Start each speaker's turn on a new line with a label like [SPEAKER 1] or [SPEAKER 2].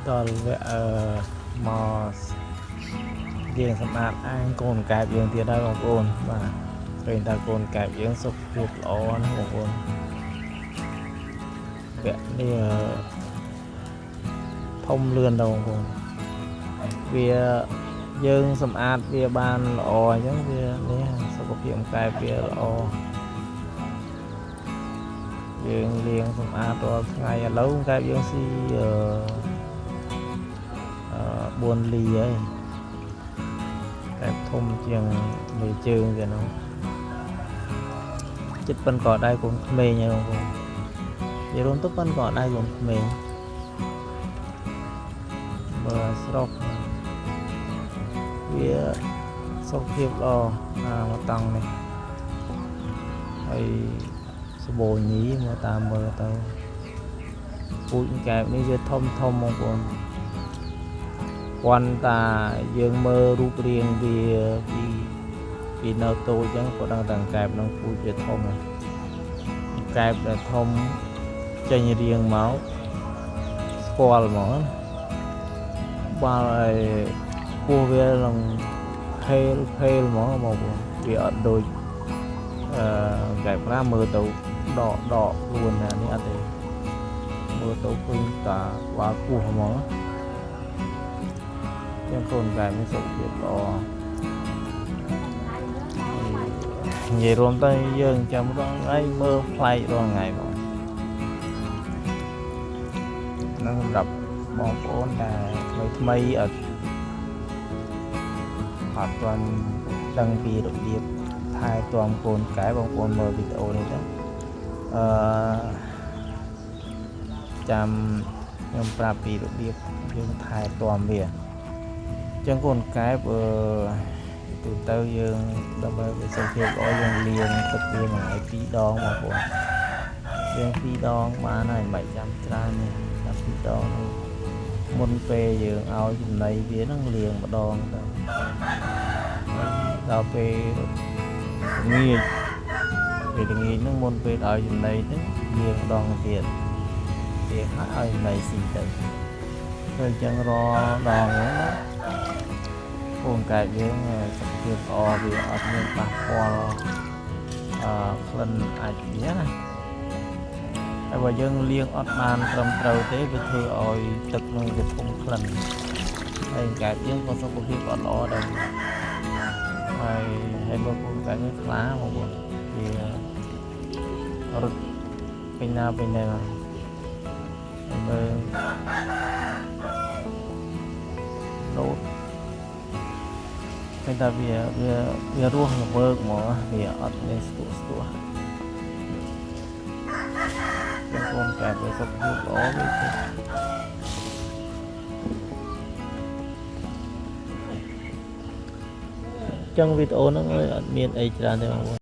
[SPEAKER 1] ដល់វគ្គអឺមកយើងសម្អាតអាងកូនកែបយើងទៀតហើយបងប្អូនបាទឃើញថាកូនកែបយើងសុខភាពល្អណាស់បងប្អូនវគ្គនេះធំលឿនដល់បងប្អូនវាយើងសម្អាតវាបានល្អអញ្ចឹងវានេះសុខភាពកែបវាល្អយើងលាងសម្អាតរាល់ថ្ងៃឥឡូវកែបយើងស៊ីអឺ4លីហើយកែបធំជាងមេជើងទៀតនោះចិត្តប៉ុនក៏ដែរកូនក្មេងហើយបងប្អូននិយាយរួមទៅប៉ុនក៏ដែរកូនក្មេងបើស្រុកវាសុខភាពល្អអាមកតង់នេះហើយសបោញីមកតាមមើលទៅពូជកែបនេះវាធំធំបងប្អូន គ្រាន់តាយើងមើលរូបរាងវាពីពីនៅតូចអញ្ចឹងក៏ដឹងតែកែបនឹងពូជវាធំហើយកែបដែលធំចេញរាងមកស្គាល់ហ្មងណាបាល់ឲ្យពោះវានឹងភេលភេលហ្មងបងប្អូនវាអត់ដូចអឺកែបប្រាមើលទៅដកដកខ្លួនណានេះអត់ទេមើលទៅឃើញតាក្បាលពោះហ្មង ចឹងកូនកែមានសុខភាពល្អនិយាយរួមទៅយើងចាំរាល់ថ្ងៃមើលប្លែករាល់ថ្ងៃហ្មងហ្នឹងសម្រាប់បងប្អូនដែលថ្មីថ្មីអត់អត់ទាន់ដឹងពីរបៀបថែទាំកូនកែបងប្អូនមើលវីដេអូនេះទៅអឺចាំខ្ញុំប្រាប់ពីរបៀបយើងថែទាំវា ចឹងកូនកែបអឺទូទៅយើងដើម្បីវាសុខភាពល្អយើងលាងទឹកវាមួយថ្ងៃពីរដងបងប្អូនលាងពីរដងបានហើយមិនបាច់ចាំច្រើនទេចាំពីរដងនោះមុនពេលយើងឲ្យចំណីវានឹងលាងម្ដងទៅហើយដល់ពេលល្ងាចពេលល្ងាចហ្នឹងមុនពេលឲ្យចំណីហ្នឹងលាងម្ដងទៀតលាងហើយឲ្យចំណីស៊ីទៅធ្វើអញ្ចឹងរាល់ដងហ្នឹងណា កូនកែបយើងសុខភាពល្អវាអត់មានប៉ះពាល់អឺក្លិនអាចវាណាហើយបើយើងលាងអត់បានត្រឹមត្រូវទេវាធ្វើឲ្យទឹកនឹងវាធំក្លិនហើយកែបយើងក៏សុខភាពអត់ល្អដែរហើយហើយមើលកូនកែបនេះខ្លាបងប្អូនវារត់ពេញណាពេញណែមកហើយមើលលោត ឃើញថាវាវាវារស់រវើកហ្មងវាអត់មានស្ទក់ស្ទក់ចឹងកូនកែវាសុខភាពល្អវាចេះចឹងវីដេអូហ្នឹងអត់មានអីច្រើនទេបងប្អូន។